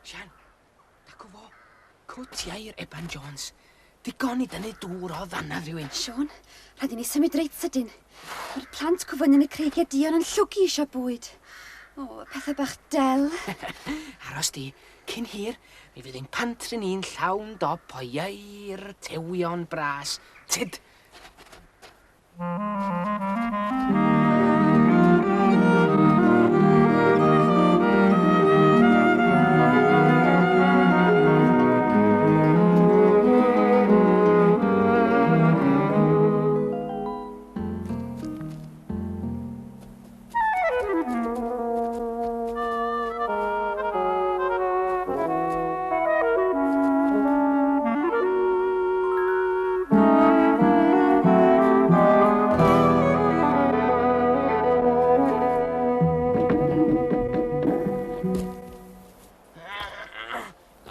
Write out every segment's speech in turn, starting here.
Sian, dacw fo. Cwtiau'r Eban Jones. Digon i dynnu dŵr o ddannedd rhywun. Siôn, rhaid i ni symud reit sydyn. Mae'r plant cwfyn yn y creigiau duon yn llwgu eisiau bwyd. O, pethau bach del. Aros di, cyn hir, mi fydd ein pantri ni'n llawn dop o ieir, tewion, bras. Tyd!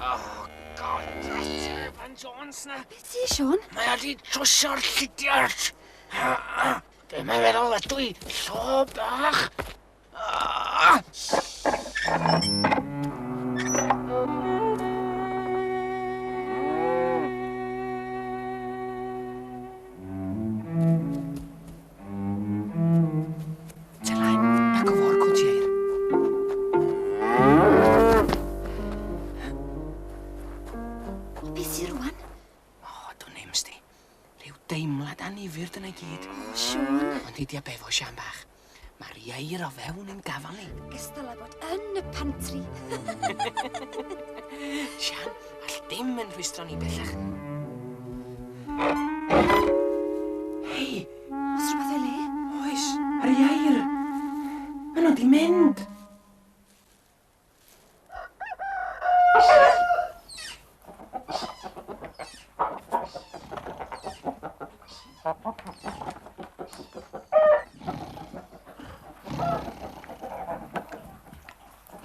Oh, God, Evan Jones na. Beth sy, Siôn? Mae o di trwsio'r llidiart. Be mae'n feddwl ydw i? Llo bach. Ah! Telain, ac o fo'r cwtieir. O, beth sy rwan? O, dwn i'm sti. Rhyw deimlad annifyr dyna i gyd. O, Siôn. Ond idia befo, Sian bach. Mae'r ieir o fewn yn gafal ni. Gystal â bod yn y pantri. Sian, all dim yn rhwystro ni bellach. Hei! Oes rhywbeth o'i le? Oes, yr ieir! Maen nhw di mynd!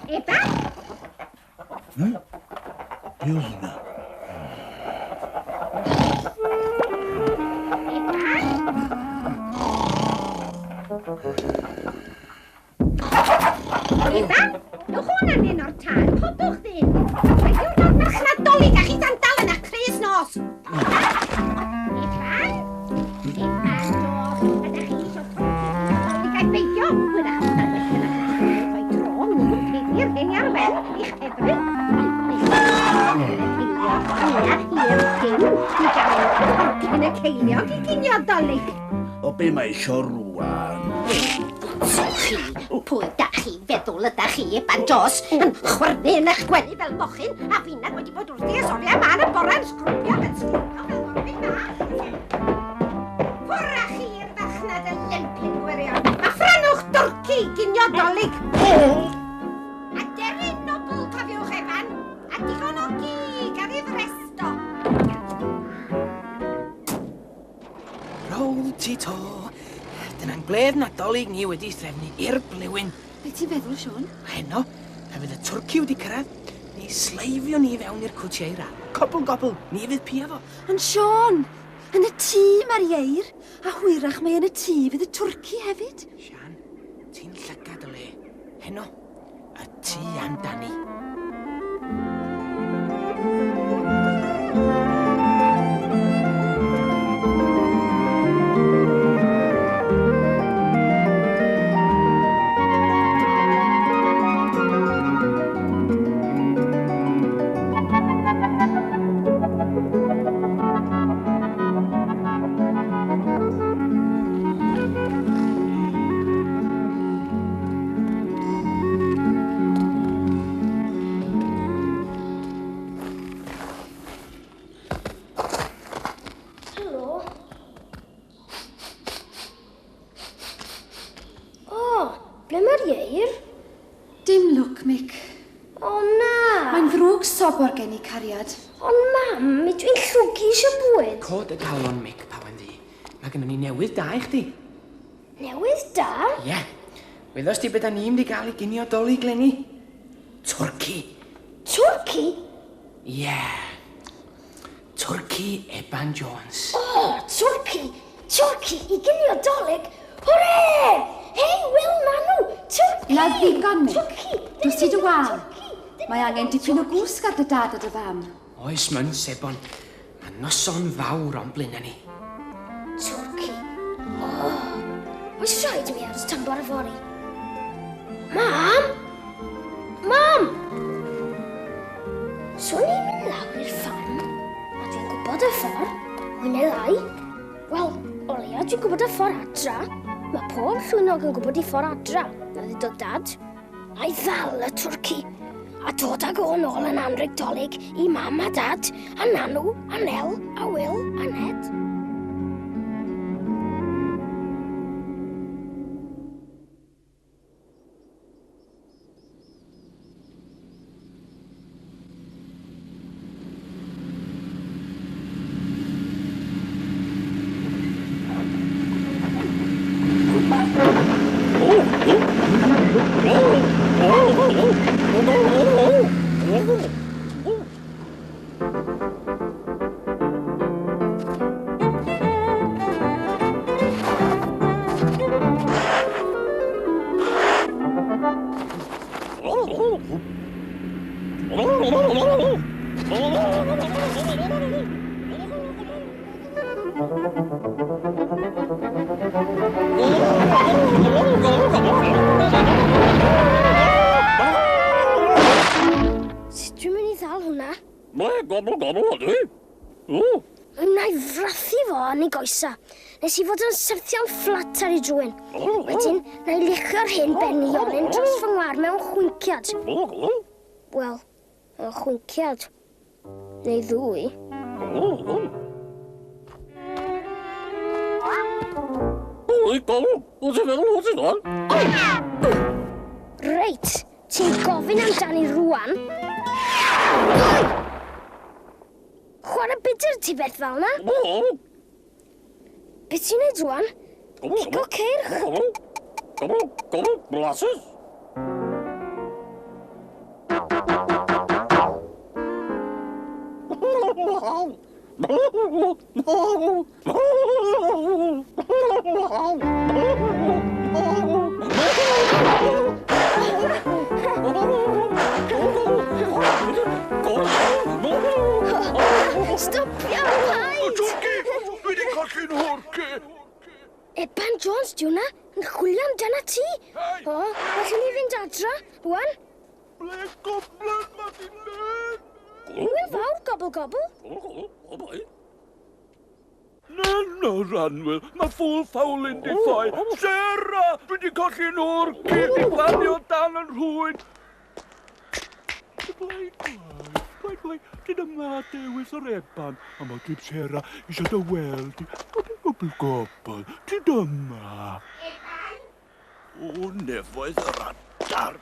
Eban? Be oedd hwnna? Eban? Eban? Dwch o'n angen o'r tân, codwch ddyn. Mae diwrnod marchnad Dolig a chi dan dal yn eich crys nos. Eban? Eban, doch. Ydych chi eisiau torchi Dolig a'i beidio? Hwyrach bod ar well yn eich rhoi tro, nhw'n credu'r hen ar ben i'ch ffefryn. Hir dim i gael torcyn y ceiliog i ginio Dolig. O be mae isio rwan? So chi, pwy da chi feddwl ydach chi, Eban Jos, yn chwyrnu yn eich gwely fel mochyn, a finna wedi bod wrthi ers oriau mân y bore'n sgrwbio fel sgrwbio fel morfyn bach. Ffwrdd â chi i'r farchnad y lempyn gwirion, a phrynwch dwrci ginio Dolig. A deryn nobl, cofiwch, Eban, a digon o gig ar ei fresto. Row ti to. Dyna'n gwledd Nadolig ni wedi threfnu i'r blewyn. Be ti'n feddwl, Siôn? Heno, pan fydd y twrci wedi cyrraedd, ni sleifio ni fewn i'r cwtieir a cobl gobl, ni fydd pia fo. Ond Siôn, yn y tŷ mae'r ieir, a hwyrach mae yn y tŷ fydd y twrci hefyd. Sian, ti'n llygad o le. Heno, y tŷ amdani. Ddrwg sobor gen i, cariad. Ond mam, mi dwi'n llwgu eisiau bwyd. Cod y galon, Mick, pawen ddi. Mae gennym ni newydd da i chdi. Newydd da? Ie. Yeah. Wyddost ti beth da ni'n di gael i ginio Dolig, Lenny? Twrci. Twrci? Ie. Yeah. Twrci Eban Jones. O, oh, twrci! Twrci i ginio Dolig? Hwre! Hei, Wil, Nanw! Twrci! Na ddigon, Mick. Twrci! Dos i dy wal. Mae angen dipyn o gwsg ar dy dad a dy fam. Oes, myn, sebon. Mae noson fawr o'n blaenau ni. Twrci. O, oh, oes rhaid i mi aros tan bore fory? Mam! Mam! Swn i'n mynd lawr i'r ffarm, a dwi'n gwybod y ffordd, mwy neu lai. Wel, o leia dwi'n gwybod y ffordd adra. Mae pob llwynog yn gwybod i ffordd adra, na ddudodd Dad. A'i ddal y twrci, a dod ag o'n ôl yn anrheg Dolig i Mam a Dad, a Nanw, a Nel, a Wil, a Ned. Sut dwi'n mynd i ddal hwnna? Ble, gobl, gobl, ydw i. O. Wna i frathu fo yn ei goesa, nes i fod yn syrthio'n fflat ar ei drwyn. Wedyn, na i luchio'r hen benni oren dros fy ngwar mewn chwinciad. Wel, mewn chwinciad. Neu ddwy. Reit, ti'n gofyn amdani rwan. Chwarae budr ti beth fel na? Be ti'n neud rwan? Pigo ceirch? Gobl, gobl, blasus. Stopio, paid! Twrci! Dwi wedi colli'n hwrci! Eban Jones, di hwnna, yn chwilio amdana ti. O, well i ni fynd adra, rwan. Ble goblen ma di mynd? Hwyl fawr, gobl gobl. Na, na, Ranwyl, mae ffwl ffawl yn di ffoi. Sarah, dwi wedi colli'n hwrci, di glanio dan yn rhwyd. Blai, blai, blai, blai, dyn yma dewis yr Eban, a mae Dib Sarah eisiau dy weld i. Gobl, gobl, gobl, ti dyma. O, nefoedd yr adar.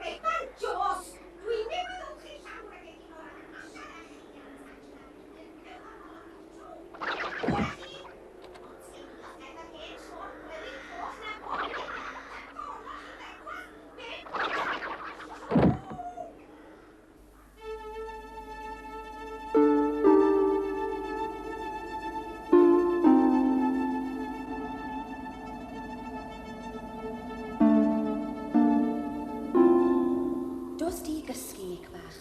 Eban Jones, dwi'n newydd olchi llawr ag egin o'r allan a chi. Dos di i gysgu, Mick bach.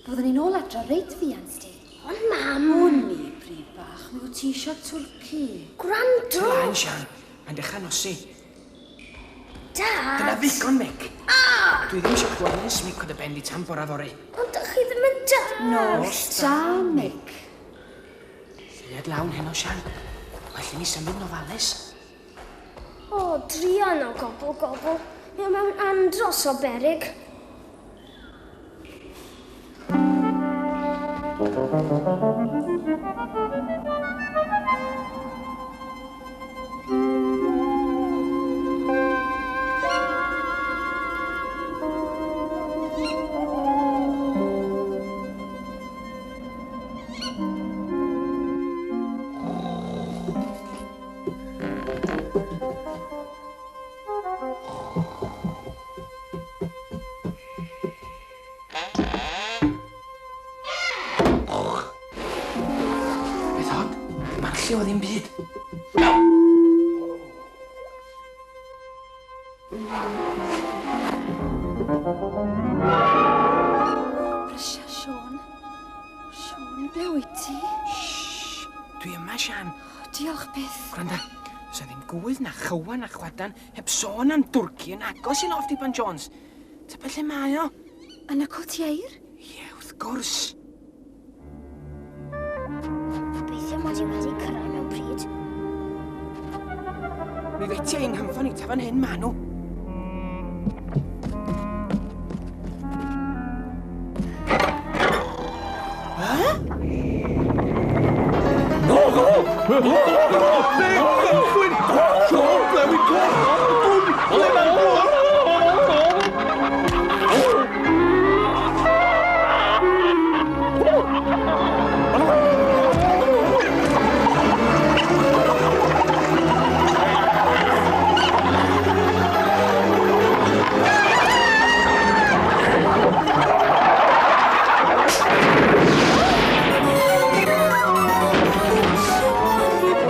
Fyddwn ni'n ôl adra reit fuan, sti. Ond mam... Wn i, bryd bach, mi wyt ti eisiau twrci. Gwrando! Lan, Sian. Mae'n dechrau nosi. Dad! Dyna ddigon, Mick. Dwi ddim eisiau clywed un smic o dy ben di tan bora fory. Ond dych chi ddim yn dad! Nos da, Mick. Lleuad lawn heno, Sian. Well i ni symud yn ofalus. O, druan o gobl, gobl. Mae o mewn andros o beryg. lliw ddim byd. Brysia, Siôn. Siôn, ble wyt ti? Shh, dwi yma, Sian. O, diolch byth. Gwranda, does 'na ddim gwydd na chywan na chwadan heb sôn am dwrci yn agos i lofft Eban Jones. Tybed lle mae o? Yn y cwt ieir? Ie, wrth gwrs. Gobeithio mod i wedi cyrraedd mewn pryd. Mi fetia i'n nghymffon i ta fan hyn ma nhw.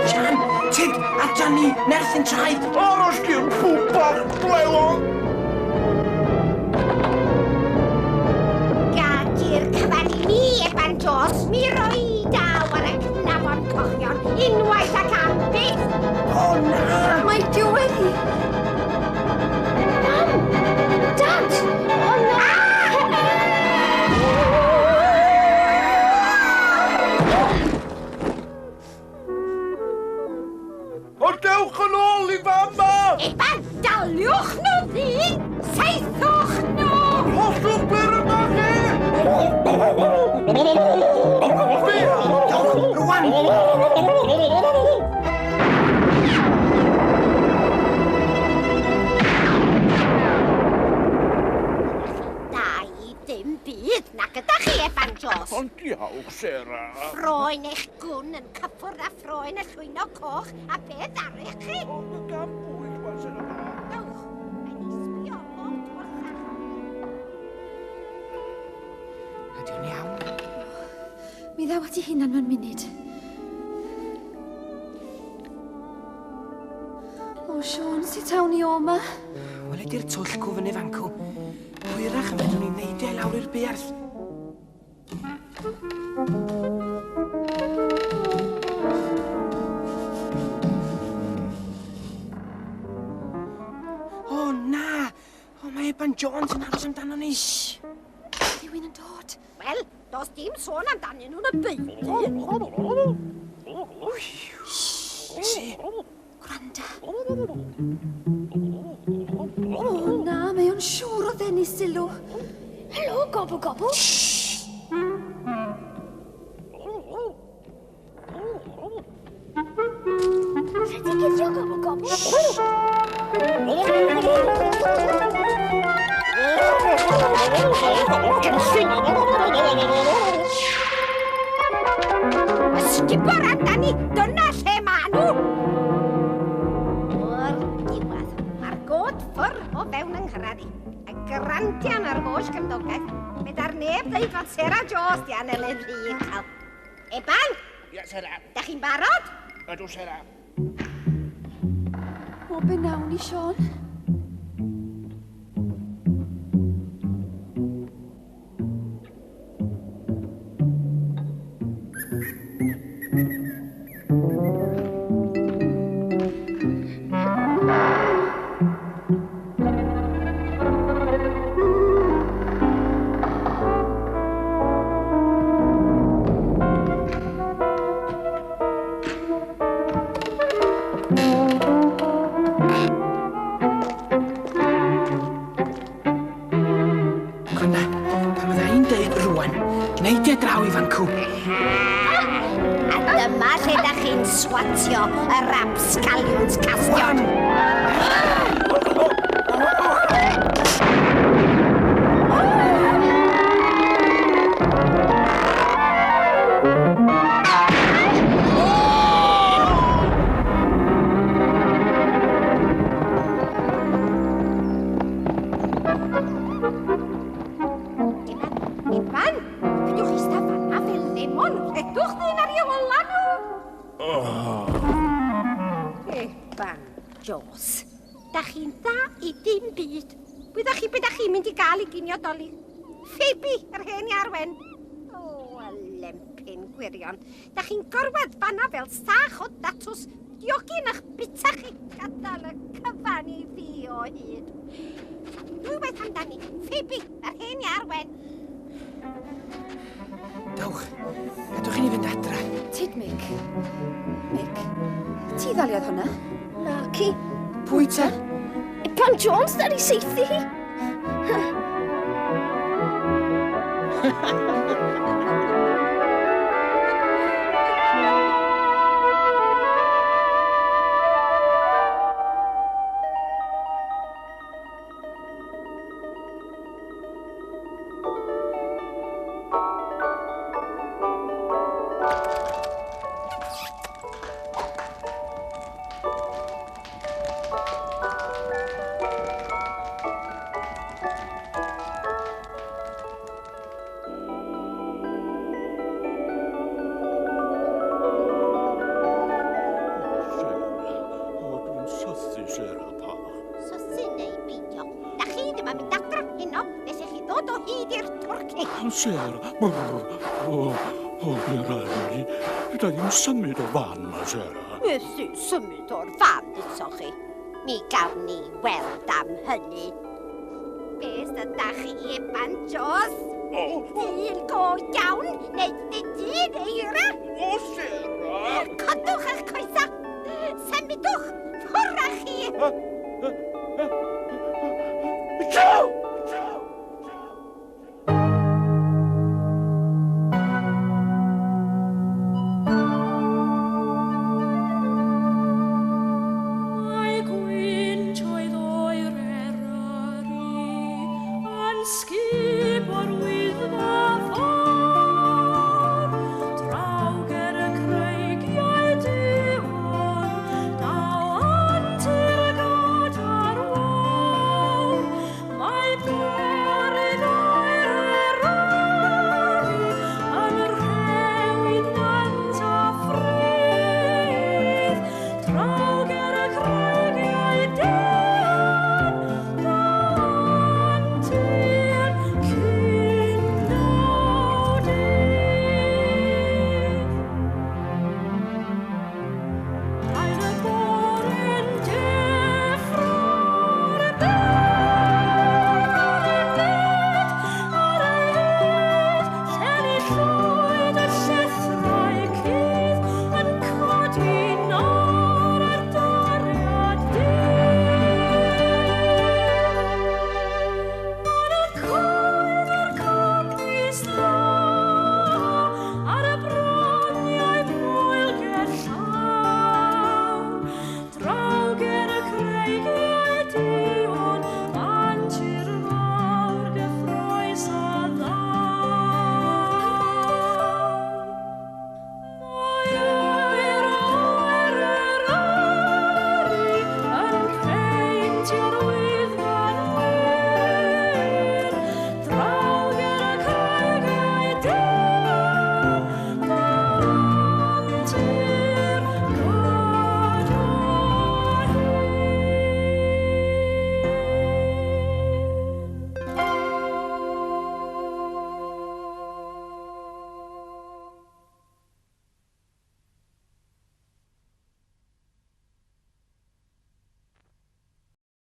Sian, tyd, adra ni, nerth yn traed. Aros di'r bwbach blewog! Gad i'r cyfan i mi, Eban Jones. Mi roi daw ar y cnafon cochion, unwaith ac am byth. O, na! Mae diwedd hi. Mam! Dad! O na! O dewch yn ôl i fama! Eban, daliwch nhw ddyn! Saethwch nhw! Hollwch ble rydach chi! Rwan! Da i ddim byd na gyda chi, Eban Jones. Ond diolch, Sarah. Ffroen eich gwn yn cyffwrdd â ffroen y llwynog coch a beth arych chi? Gan bwyll, wan, Sarah. Dewch, mae'n i sbio bob twrch a Ydy o'n iawn? Mi ddaw at ei hunan mewn munud. O, Siôn, sut awn ni o yma? Wel, ydy'r twll cw fyny fancw. Hwyrach y fedrwn ni neidio i lawr i'r buarth. O, na! O, mae Eban Jones yn aros amdano ni. Shh! Rhywun yn dod. Wel, does dim sôn amdanyn nhw'n y beudy. Be sy? Gwranda. O, na, mae o'n siŵr o ddenu sylw. Helo, gobl gobl. Lle ti guddio, gobl gobl? Ysgubor amdani, dyna lle ma nhw! O'r diwedd, mae'r god ffwr o fewn yng nghyrraedd i. Y grantian ar holl gymdogaeth. Meda'r neb ddeud fod Sarah Jones di anelu rhy uchel. Eban, Ie, Sarah. da chi'n barod? Ydw, Sarah. O, be nawn ni, Siôn? Gwranda, pan fydda i'n deud rwan, neidia draw i fancw. A dyma lle da chi'n swatio y rapscallions castion. Eban, Eban, peidiwch eistedd fan'na fel lemon. Rhedwch ddyn ar ei ola nhw. Oh. Jones, da chi'n dda i dim byd. Wyddoch chi beth da chi'n mynd i gael i ginio doli? Phoebe, yr hen Iarwen. O, y lempyn gwirion. Da chi'n gorwedd fanna fel sach o datws. Diogyn a'ch bita chi. Gadael y cyfan i fi o hyd. Dwi waith amdani. Phoebe, yr hen Iarwen. Dewch, gadwch i ni fynd adra. Tyd, Mick. Mick, ti ddaliodd hwnna? Na, ci. Pwy te? Eban Jones, da ni seithi hi. Sarah, o, dwi'n sythu, Sarah, bach. Sythu neu beidio. Da chi ddim yn mynd adra heno nes i chi ddod o hyd i'r twrci. Sarah, brr, o, o, dwi'n rhaid i. Fydda ddim symud o fan ma, Sarah. Methu symud o'r fan, ddwetsoch chi. Mi gawn ni weld am hynny. Beth ydach chi, Eban Jones? Dyn go iawn, neu dyn eira? O, Sarah! Codwch eich coesa! Symudwch! Ffwrdd â chi! Ciao! Mae gwynt oedd oer Eryri yn sgil